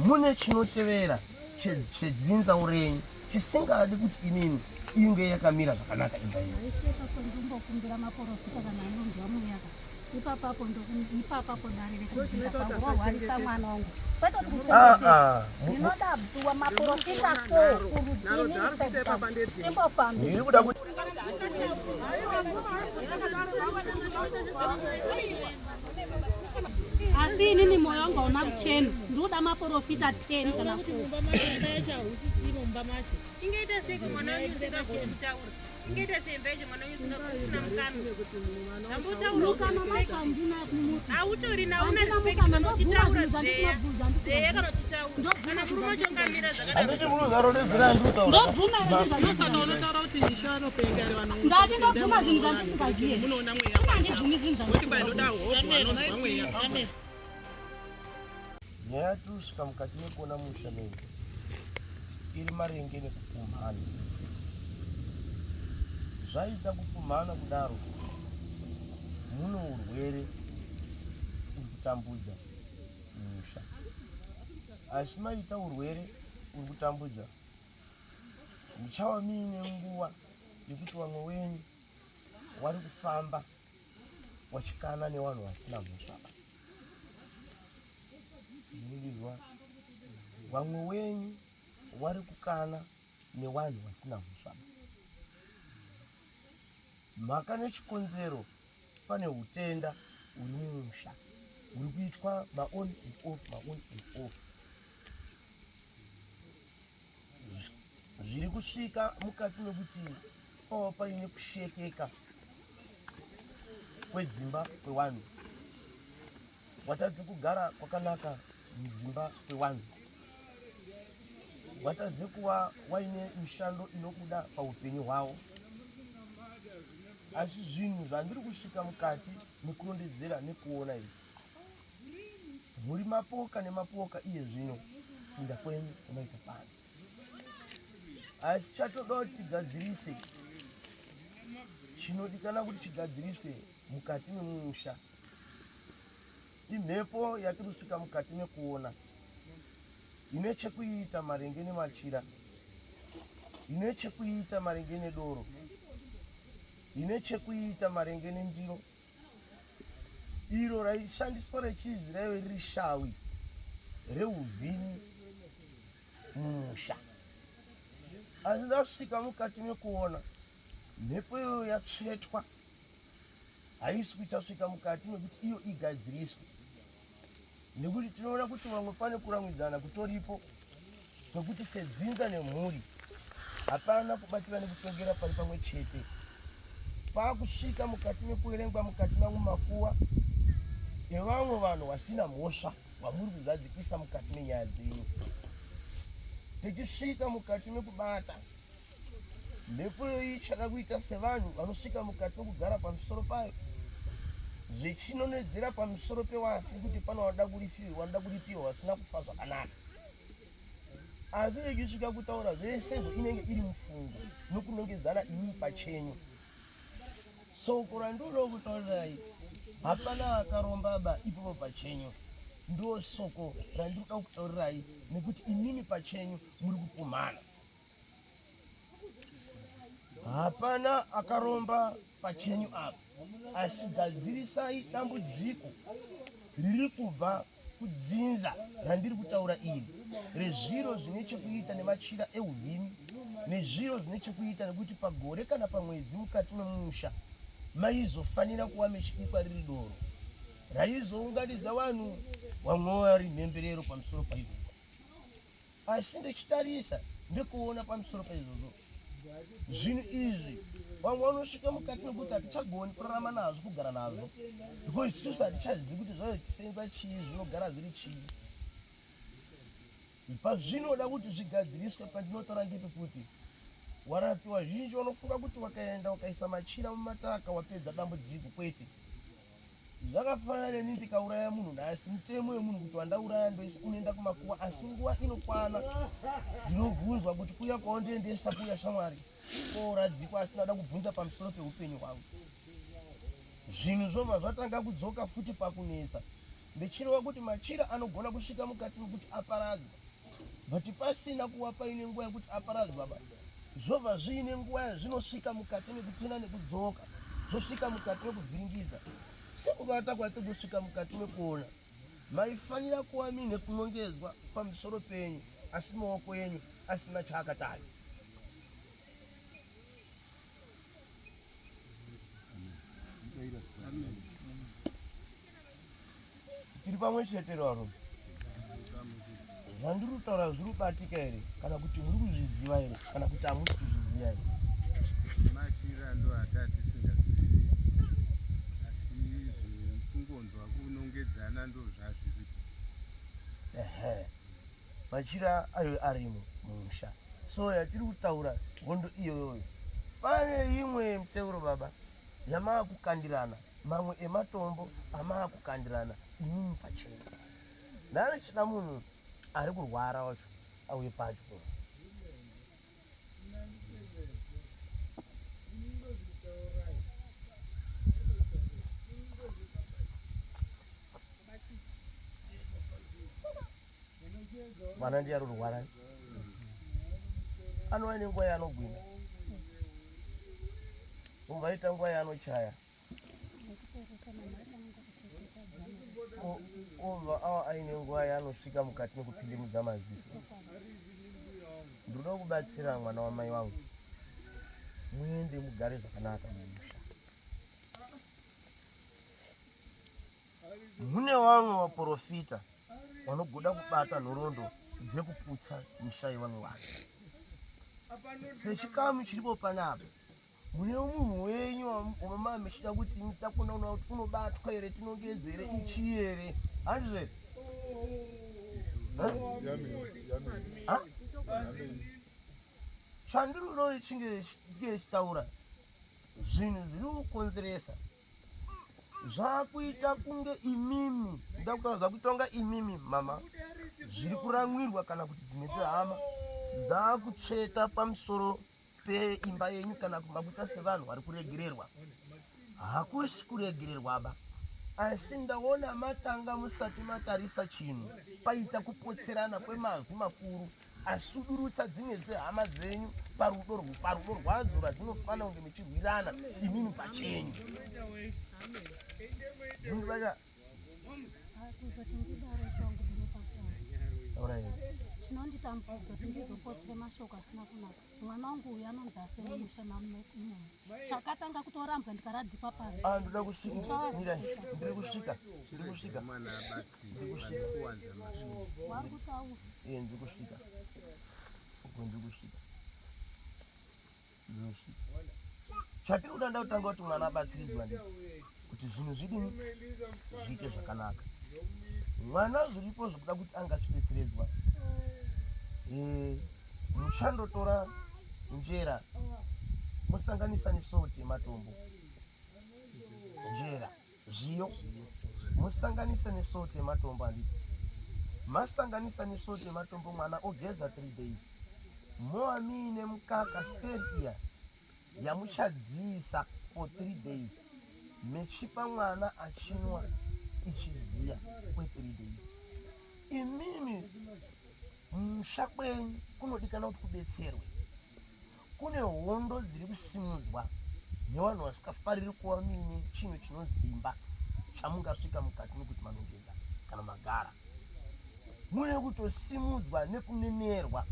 Mune chinotevera chedzinza urenyu chisingadi kuti imimi inge yakamira zvakanaka imba iyo. Ndombokumbira maporofita kana anonzwa mweya ipapapo ipapapo dare rekudzidza pangu mwana wangu kwete kuti kuchengetedza ndinoda wa maporofita ko timbofambe. Ndiri kuda kuti Asi inini moyo wangu hauna kuchena, ndinoda maporofita 10 kana kuti mumba macho imba yacho hausisimo mumba macho. Ingaita sei ko mwana wenyu usingagoni kutaura? Ingaita sei imba yacho mwana wenyu usina mukanwa? Mukanwa macho handina. Hautori nauna respect kana uchitaura dzeya. Dzeya kana uchitaura. Kana murume wacho ungamira zvakadaro. Handiti munozarondedzera ndikutaura. Ndobvuma here Saka unotaura kuti ishe vanopenga here vano Ndati ndobvuma zvinhu zvandisingazive. Munoona mweya. Handibvumi zvinhu Kuti kwai ndoda hope vanonzwa mweya. Amen. Nyaya yatiri kusvika mukati mekuona musha menyu iri maringe nekupumhana. Zvaita kupumhana kudaro mune urwere uri kutambudza musha. Asi maita urwere uri kutambudza muchava muine nguva yekuti vamwe wenyu wari kufamba wachikana nevanhu vasina mhosva. Munondinzwa? Vamwe wenyu wari kukana newanhu wasina mhosva. Mhaka nechikonzero pane hutenda uri mumusha uri kuitwa maon and off, maon and off. Zviri kusvika mukati mekuti pava paine kushekeka kwedzimba kwewanhu watadze kugara kwakanaka mudzimba kwewanhu watadze kuva waine mishando inobuda paupenyu hwavo. Asi zvinhu zvandiri kusvika mukati mekurondedzera nekuona izvi, muri mapoka nemapoka iye zvino kupinda kwenyu kwamaita pano. Asi chatoda kuti tigadzirise chinodikana kuti chigadziriswe mukati memusha imhepo yatiri kusvika mukati mekuona ine chekuita maringe nemachira, ine chekuita maringe nedoro, ine chekuita maringe nendiro iro raishandiswa rechizi raive riri shawi reuvhimi mumusha. Asi ndasvika mukati mekuona mhepo iyoyo yatsvetwa, haisi kuchasvika mukati mekuti iyo igadziriswe, nekuti tinoona kuti vamwe pane kuramwidzana kutoripo kwekuti sedzinza nemhuri hapana kubatira nekutongera pari pamwe chete. Pakusvika mukati mekuverengwa mukati mamwe makuva evamwe vanhu vasina mhosva vamuri kuzadzikisa mukati menyaya dzenyu, tichisvika mukati mekubata mhepo iyoyi ichada kuita sevanhu vanosvika mukati mekugara pamusoro payo, zvichinonedzera pamusoro pevafi kuti pane vanoda kurifiwa, vanoda kuripiwa vasina kufa zvakanaka. Asi zvichisvika kutaura zvese izvo inenge iri mufungo nokunongedzana imi pachenyu. Soko randinoda kutaurirai, hapana akaromba ba ipopo pachenyu. Ndo soko randinoda kutaurirai nekuti imimi pachenyu muri kupumhana. Hapana akaromba pachenyu apa, asi gadzirisai dambudziko riri kubva kudzinza randiri kutaura iri rezviro zvine chekuita nemachira euvhimi nezviro zvine chekuita nekuti pagore kana pamwedzi mukati memusha maizofanira kuva mechibikwa riri doro raizounganidza vanhu vamwe vari mhemberero pamusoro paizvozvo. Asi ndichitarisa ndikuona pamusoro paizvozvo zvinhu izvi, vamwe vanosvika mukati mekuti hatichagoni kurarama nazvo, kugara nazvo, because isusu hatichazivi kuti zvave zvichisenza chii, zvinogara zviri chii. Pazvinoda kuti zvigadziriswe, pandinotaura ngepekuti warapi wazhinji wanofunga kuti wakaenda wakaisa machira mumataka wapedza dambudziko. Kwete. Zvakafanana neni ndikauraya munhu nhasi, mutemo wemunhu kuti wandauraya ndoisa unoenda kumakuva, asi nguva inokwana ndinobvunzwa kuti kuya kwaundiendesa kuya shamwari kooradzikwa, asina kuda kubvunza pamusoro peupenyu hwangu. Zvinhu zvobva zvatanga kudzoka futi pakunetsa. Ndichireva kuti machira anogona kusvika mukati mekuti aparadzwa but pasina kuva paine nguva yekuti aparadzwa ba zvobva zviine nguva yazvinosvika mukati mekutina nekudzoka zvosvika mukati mekuvhiringidza sekubata kwati kusvika mukati mekuona maifanira kuva mine kunongedzwa pamusoro penyu asi maoko enyu asina chaakatanga. Tiri pamwe chete varume. Zvandiri kutaura zviri kubatika here kana kuti muri kuzviziva here kana kuti hamusi kuzviziva here? Machira ndo atatisingazivi asi zvekungonzwa kunongedzana ndo zvazviripo. Ehe. Machira ayo arimo mumusha. So yatiri kutaura hondo iyoyoyo. Pane imwe miteuro baba yamaakukandirana mamwe ematombo amaakukandirana imimi pachena. Ndanochida munhu ari kurwara wacho auye padyo. Mwana ndiye ari kurwara anova nenguva yaanogwina obva aita nguva yaanochaya obva awa aine nguva yaanosvika mukati mekupindimudza maziso. Ndinoda kubatsira mwana wamai wangu, muende mugare zvakanaka mumusha. Mune vamwe vaprofita vanogoda kubata nhoroondo dzekuputsa misha yevamwe vanhu. Sechikamu chiripo panapa, mune munhu wenyu wamama muchida kuti muda kuona kuti unobatwa here, tinongedze here, ichii here, handizve? Chandiri kuda chinge chitaura zvinhu zviri kukonzeresa zvakuita kunge imimi nda kutaura zvakuita kunge imimi mama zviri kuramwirwa kana kuti dzimwe dzehama dzakutsveta pamusoro peimba yenyu kana makuita sevanhu vari kuregererwa. Hakusi kuregererwaba, asi ndaona matanga musati matarisa chinhu, paita kupotserana kwemazwi makuru asudurutsa dzimwe dzehama dzenyu parudo parudo rwadzo rwadzinofanira kunge muchirwirana imimi pachenyu. Kuzoti ndidaro shangu ndine chinonditambudza kuti ndizopotsere mashoko asina kunaka. Mwana wangu uyu anonzi aswe mumusha mamuno. Chakatanga kutorambwa ndikaradzikwa panze. Ah, ndoda kusvika. Mira, ndiri kusvika. Ndiri kusvika. Mwana abatsirwe Ndiri kusvika. kuwanza mashoko. Wari kutaura. Eh, ndiri kusvika. Uko ndiri kusvika. Ndiri kusvika. Chatiri kuda ndakutanga kuti mwana abatsiridzwa ndi kuti zvinhu zvidini zviite zvakanaka. Mwana zviripo zvekuda kuti anga achibetseredzwa. Eh, muchandotora njera mosanganisa nesauti yematombo njera zviyo mosanganisa nesauti yematombo handiti masanganisa nesauti yematombo mwana ogeza 3 days moa miine mukaka stevia yamuchadziisa for 3 days mechipa mwana achinwa ichidziya kwe 3 days imimi Musha kwenyu kunodikana kuti kubetserwe. Kune hondo dziri kusimudzwa nevanhu vasikafariri kuva muine chinhu chinonzi imba chamungasvika mukati mekuti manongedza kana magara. Mune kutosimudzwa nekunenerwa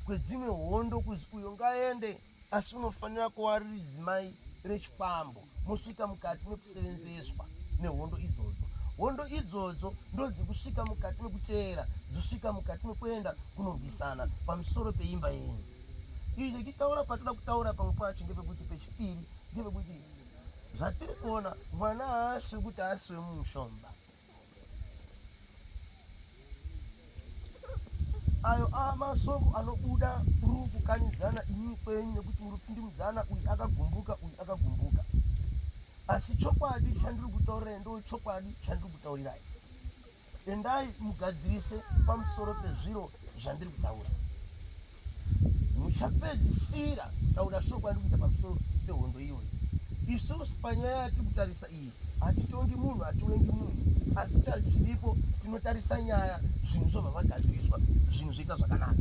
kwedzimwe hondo kuzi uyo ngaende asi unofanira kuva riri dzimai rechikwambo mosvika mukati mekusevenzeswa nehondo idzodzo. Hondo idzodzo ndodzikusvika mukati mekuteera dzosvika mukati mekuenda kunorwisana pamusoro peimba yenyu. Izvi tichitaura patoda kutaura pamwe pacho ngepekuti pechipiri ngepekuti zvatiri kuona mwana haasi wekuti haasi wemushomba. Ayo amasoko anobuda muri kukanidzana imi kwenyu nekuti muri kupindimudzana uyu akagumbuka uyu akagumbuka. Asi chokwadi chandiri kutaurirai ndo chokwadi chandiri kutaurirai. Endai mugadzirise pamusoro pezviro zvandiri kutaura. Muchapedzisira kutaura shoko randiri kuita pamusoro pehondo iyoyo. Isusu panyaya yatiri kutarisa iyi hatitongi munhu, hatiwengi munhu, asi chiripo tinotarisa nyaya, zvinhu zvobva zvagadziriswa, zvinhu zvoita zvakanaka.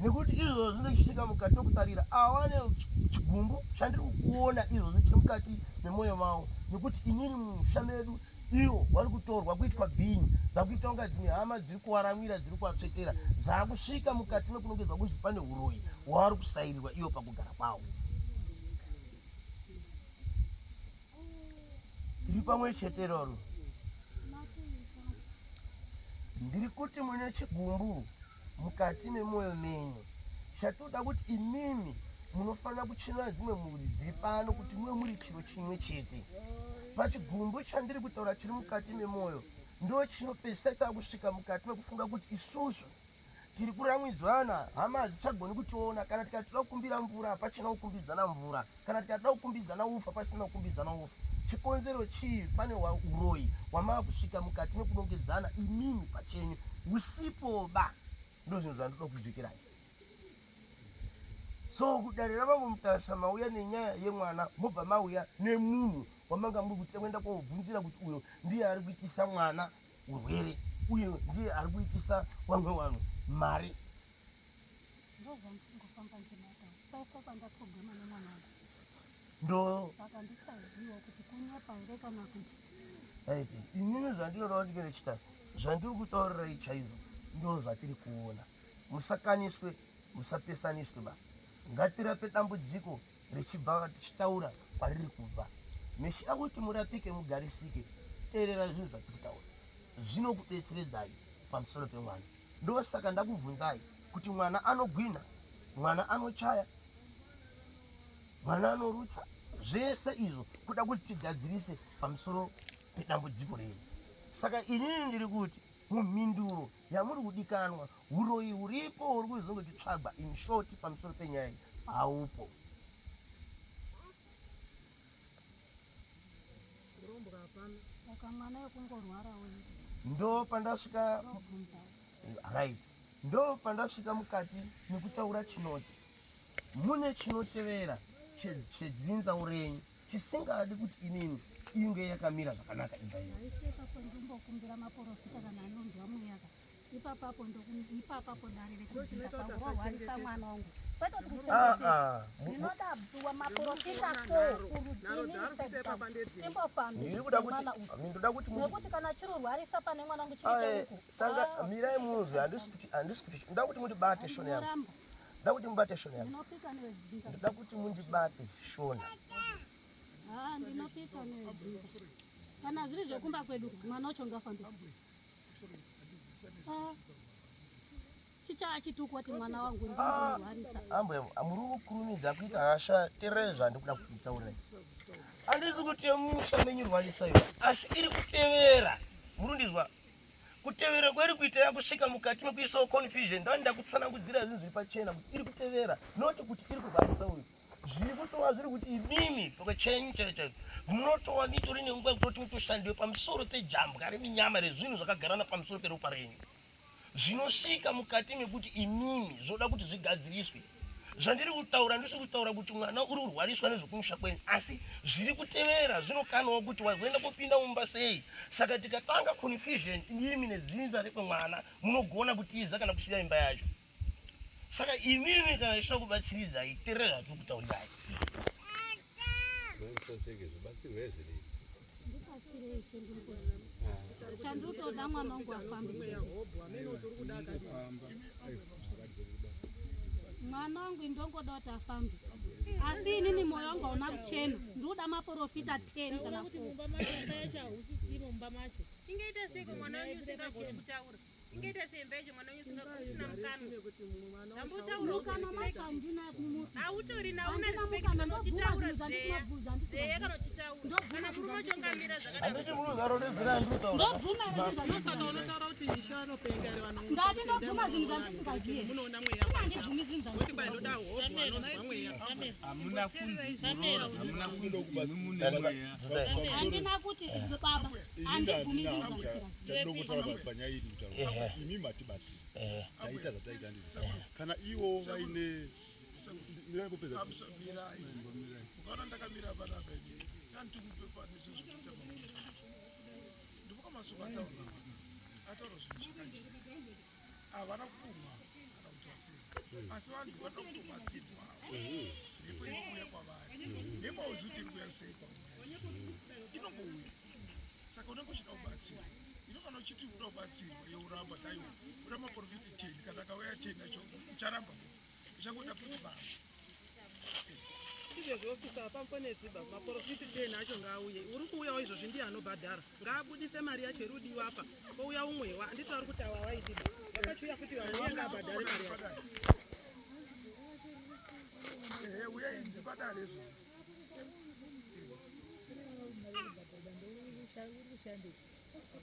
Nekuti izvozvi ndichisvika mukati mekutarira awane chigumbu chandiri kuona izvozvi chiri mukati memwoyo mavo, nekuti inini mumusha medu ivo vari kutorwa kuitwa bhinyi, dzakuita kunga dzimwe hama dziri kuvaramwira, dziri kuvatsvetera, dzakusvika mukati mekunongedzwa kuzi pane uroyi hwavari kusairirwa ivo pakugara kwavo. Tiri pamwe chete roro. Ndiri kuti mune chigumbu mukati memwoyo menyu chatoda kuti imimi munofanira kuchinura dzimwe mhuri dziri pano kuti muve muri chiro chimwe chete. Pachigumbu chandiri kutaura chiri mukati memwoyo ndo chinopedzisa chakusvika mukati mekufunga kuti isusu tiri kuramwidzwana, hama hadzichagoni kutiona. Kana tikati toda kukumbira mvura hapachina kukumbidzana mvura, kana tikati toda kukumbidzana ufa pasina kukumbidzana ufa. Chikonzero chii? Pane uroyi hwamava kusvika mukati mekunongedzana imimi pachenyu husipoba. Ndo zvinhu zvandoda kujekerai. So kudare raMambo Mutasa mauya nenyaya yemwana, mobva mauya nemunhu wamanga muri kuti kuenda kobvunzira kuti uyo ndiye ari kuitisa mwana urwere uye ndiye ari kuitisa vamwe vanhu mari. Ndozvandingofamba ndichibata kwese kwandatogama nemwana wangu. Ndo saka ndichaziva kuti kunyepa here kana kuti aiti inini zvandinoda kuti ndinge ndichita zvandiri kutaurirai chaizvo ndo zvatiri kuona. Musakaniswe, musapesaniswe ba. Ngatirape dambudziko richibva tichitaura kwariri kubva. Mechida kuti murapike mugarisike, teerera zvinhu zvatiri kutaura, zvinokubetseredzai pamusoro pemwana. Ndosaka ndakubvunzai kuti mwana anogwina, mwana anochaya, mwana anorutsa, zvese izvo kuda kuti tigadzirise pamusoro pedambudziko renyu. Saka inini ndiri kuti mumhinduro yamuri kudikanwa, uroyi huripo huri kuzongochitsvagwa in short pamusoro penyaya iyi haupo. Saka mwana yekungorwara uyu ndo pandasvika right, ndo pandasvika mukati mekutaura chinoti mune chinotevera chedzinza urenyu chisingadi kuti inini inge yakamira zvakanaka imba iyo. Ipapo ndimbokumbira maporofita kana anonzwa mweya ka ipapapo ipapapo dare rekudzidza paurwarisa mwana wangu kwete kuti kuchengete. Ndinoda maporofita so timbofambi ndoda kuti nekuti kana chirurwarisa pane mwana wangu chiri huku. Tanga mirai munzwe, handisi kuti handisi kuti ndoda kuti mundibate shona yangu. Ndoda kuti mubate shona yangu. Ndoda kuti mundibate shona. Ah, ndinopika nedzinza. Kana zviri zvekumba kwedu mwana wacho ngafambe. Ah. Chicha achitukwa kuti mwana wangu ndinorwarisa. Ambuya, muri kukurumidza kuita hasha, tererai zvandikuda kutaurirai. Handisi kuti musha menyu rwarisa iyo, asi iri kutevera. Murundizwa? Kutevera kwairi kuita yakusvika mukati mekuisawo confusion. Ndani ndakutsanangudzira zvinhu zviri pachena kuti iri kutevera, not kuti iri kurwarisa uyu. Zviri kutova zviri kuti imimi pachenyu chaicho chaicho munotova mitori nenguva yekutoti mutoshandiwe pamusoro pejambwa reminyama rezvinhu zvakagarana pamusoro peropa renyu zvinosvika mukati mekuti imimi zvoda kuti zvigadziriswe. Zvandiri kutaura ndisi kutaura kuti mwana uri kurwariswa nezvekumusha kwenyu, asi zviri kutevera zvinokanawo kuti wazoenda kopinda mumba sei. Saka tikatanga confusion imimi nedzinza rekwemwana munogona kutiza kana kusiya imba yacho. Saka imimi kana ichida kubatsiridzai terera zvatiri kutaurirai. Chandinotoda mwana wangu afambe. Mwana wangu ndongoda kuti afambe, asi inini moyo wangu hauna kuchena. Ndinoda maporofita 10 kana kuti mumba macho imba yacho hausisimo mumba macho. Ingaita seiko mwana wenyu usingagoni kutaura? Ingaita sei imba yacho mwana wenyu usina mukanwa? Mukanwa macho handina hautorina, hauna respect kana uchitaura zeya zeya kana uchitaura kana murume wacho ungamira zvakadaro. Handiti munozarondedzera handiri kutaura. Ndobvuma zvinhu Saka unotaura kuti ishe vanopenga here vanhu? Ndati ndobvuma zvinhu zvandisingaziye. Munoona mweya. Handibvumi zvinhu Kuti kwai ndoda hobho anonzwa mweya. Hamuna kunzi muroora, hamuna kunzi imi mune mweya. Handina kuti baba, handibvumi zvinhu zvandisingaziye. Chandinotaura panyaya iyi ndikutaura imi matibatsira, taita zvataita ndizvo. Kana ivo vaine Ndinangopedza. Mirai. Ukaona ndakamira panapa ini, ndandikupe pane zvinhu zvekuita makuta. Ndipoka masuku ataura apa. Ataura zvinhu zvakajeka. Havana kupumwa kana kuti vasei. Asi vanzi vanoda kutobatsirwa. Mhepo iri kuuya kwavari. Mhepo hauzivi kuti iri kuuya sei kwauri. Inongouya. Saka unenge uchida kubatsirwa. Ino kana uchiti unoda kubatsirwa, iwe uramba taiwa. Uda maprofiti 10 kana akauya 10 acho ucharamba. Uchangoda futi baba. Izvezvi ofisa pamponedzi ba maprofiti 10 acho ngaauye. Uri kuuyawo izvozvi ndiye anobhadhara. Ngaabudise mari yacho iri kudiwa apa. Kouya umwewa handiti vari kuti awa waiti ba. Vakachiuya futi vamwe uye ngaabhadhare mari yacho. Ehe, uyai ndibhadhare izvozvo.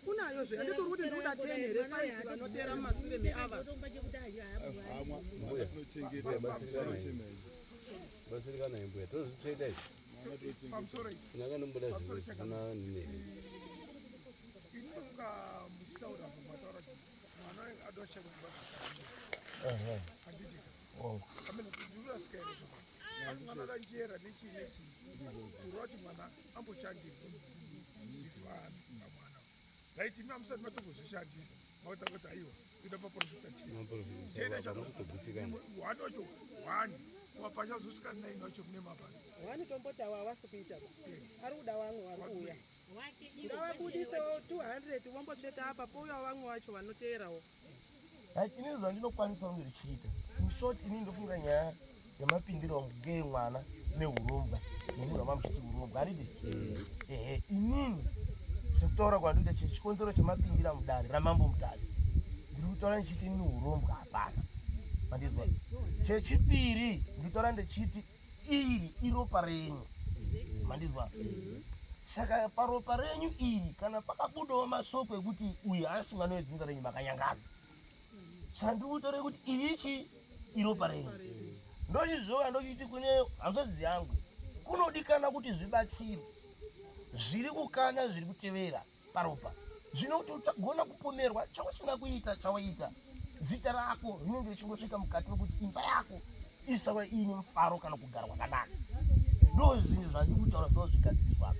Kunayo zve handiti uri kuti ndiri kuda 10 here 5 vanoteera mumasure meava. Batsirikana mbuya tozvitsveta izvi. Pamusoro iyi. Ndakanomboda zvisina nene. Ini ndofunga muchitaura apo mataura kuti mwana adosha kuti handiti amene ndinurasika here zvokwadi asi mwana adanjera nechii nechii kureva kuti mwana amboshandirwa ndifana kamwana right imi amusati matombozvishandisa makuta kuti aiwa kuita maprofita ten ten one wacho one pachazosvika nine wacho mune mabasa Wani tomboti awa havasi kuita ba. Ari kuda vamwe vari kuuya. Ngavabudisewo 200 vombotsveta apa pouya vamwe vacho vanoteerawo. Ini zvandinokwanisa kunge ndichiita in short, ini ndofunga nyaya yamapindiro angu ngeyemwana nehurombwa nemunhu wamamuchiti hurombwa handiti? Ehe, inini sekutaura kwandoita chikonzero chamapindira mudare raMambo Mutasa, ndiri kutaura ndichiti inini hurombwa hapana, mandizwa? Chechipiri, ndikutaura ndichiti iri iropa renyu, mandizwa? Saka paropa renyu iri kana pakabudawo masoko ekuti uyu haasi mwana wedzinza renyu, makanyangadza. Saka ndiri kutaura kuti iri ichi iropa renyu. Ndochizova ndochiti kune hanzvadzi yangu kunodikana kuti zvibatsirwe zviri kukana zviri kutevera paropa zvino kuti uchagona kupomerwa chausina kuita chawaita, zita rako rinenge richingosvika mukati mekuti imba yako isava iine mufaro kana kugara kwakanaka. Ndo zvinhu zvandiri kutaura, ndo zvigadziriswa.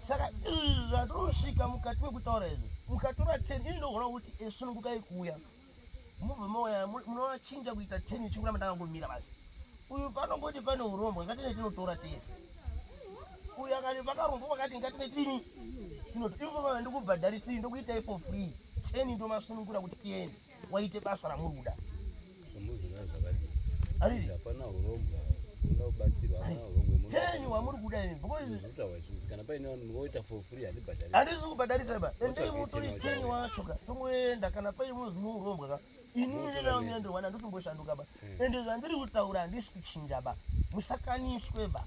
Saka izvi zvatinosvika mukati mekutaura izvi, mukatora 10 ini ndogona kuti esunungukai kuuya mubve mauya munovachinja kuita 10 chinguramba ndakangomira basi. Uyu panongoti pane urombwa, ngatine tinotora tese. Uyu akati pakarombo pakati, ngatine tidini tinoto ivo pava ndikubhadharisiri, ndokuitai for free 10, ndomasunungura kuti tiende waite basa ramuri kuda. Muzina zvakati. Handiti? Hapana urombwa. Unoda kubatsirwa hapana urombwa. 10 wamuri kuda imi because Zvinotaurwa izvozvo kana paine vanhu mungoita for free handibhadhari. Handisi kubhadharisa ba, endei mutori 10 wacho ka, tongoenda. Kana paine munozi muurombwa ka, inini ndinaunyandorwana handisimboshanduka ba. Ende zvandiri kutaura handisi kuchinja ba, musakaniswe ba.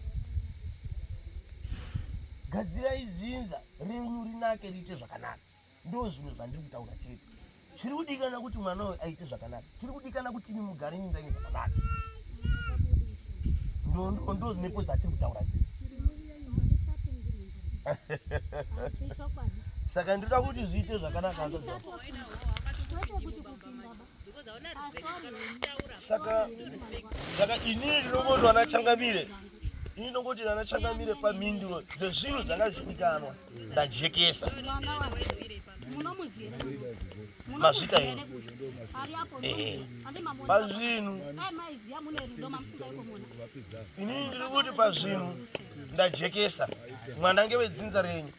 Gadzirai dzinza renyu rinake riite zvakanaka, ndo zvinhu zvandiri kutaura chete. Chiri kudikana kuti mwana uyu aite zvakanaka, chiri kudikana kuti imi mugare nyumba yenyu zvakanaka, ndo ndo ndo mhepo dzatiri kutaura dzii. Saka ndinoda kuti zviite zvakanaka hanzvadzi yangu. Kwete kuti kupinda ba. Saka inini ndinongoti vana changamire, ini ndongoti vana changamire, pamhinduro dzezvinhu zvanga zvichidikanwa ndajekesa. Mwana wake munomuziva? Mazvita henyu. Ari apo. Ehe. Andi mamona. Pazvinhu Dai maiziya mune rudo mamusingaiko mona. Inini ndiri kuti pazvinhu ndajekesa. Mwana ngewedzinza renyu,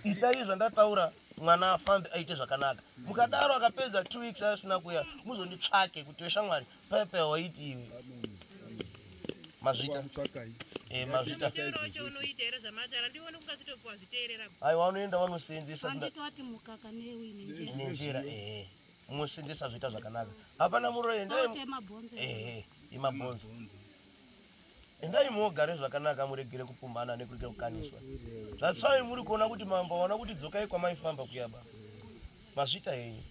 itai zvandataura, mwana afambe aite zvakanaka. Mukadaro akapedza 2 weeks asina kuya, muzonditsvake kuti weshamwari paipai waiti iwe. Mazvita. Mazvita. Chero unoita here zvamataura? Ndione kungasitopuwa zviteerera. Aiwa, vanoenda vanosenzesa. Handiti wati mukaka newini? Nenjera, ehe, munosenzesa zvoita zvakanaka, hapana muroi. Endai. Sote mabhonzo. Ehe, imabhonzo. Endai mogare zvakanaka, muregere kupumhana nekuregera kukaniswa. Zvatsvai muri kuona kuti mambo waona kuti dzokai kwamaifamba kuyaba. Mazvita henyu.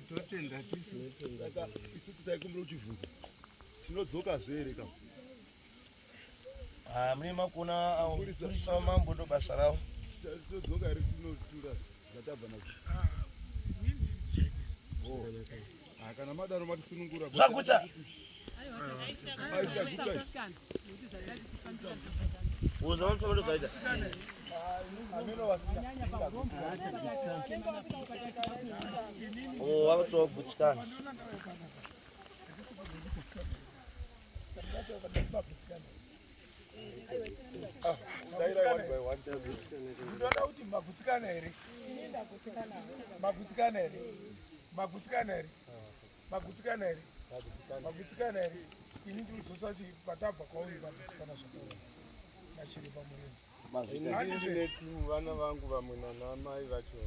Totenda tisu. Saka isusu taikumbira kuchibvunza, tinodzokazve here ka? Ah, mune makona awo purisa wamambo, ndo basa ravo. Tinodzoka here tinotura zvatabva nazvo? Ah, kana madaro matisunungura. Zvagutsa. Aisa guta. Uzaona Oh, wakutogutsikana. Dairai one by one. Ndinoda kuti magutsikana here? Magutsikana here? Magutsikana here? Magutsikana here? Magutsikana here? Ini ndinodzosa kuti patabva kwauri magutsikana zvakawanda nachiremba muremu. Ndine timu vana vangu vamwe nanamai vacho.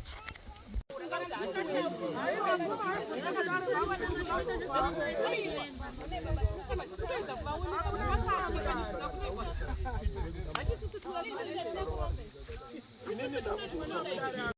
Inini ndakuti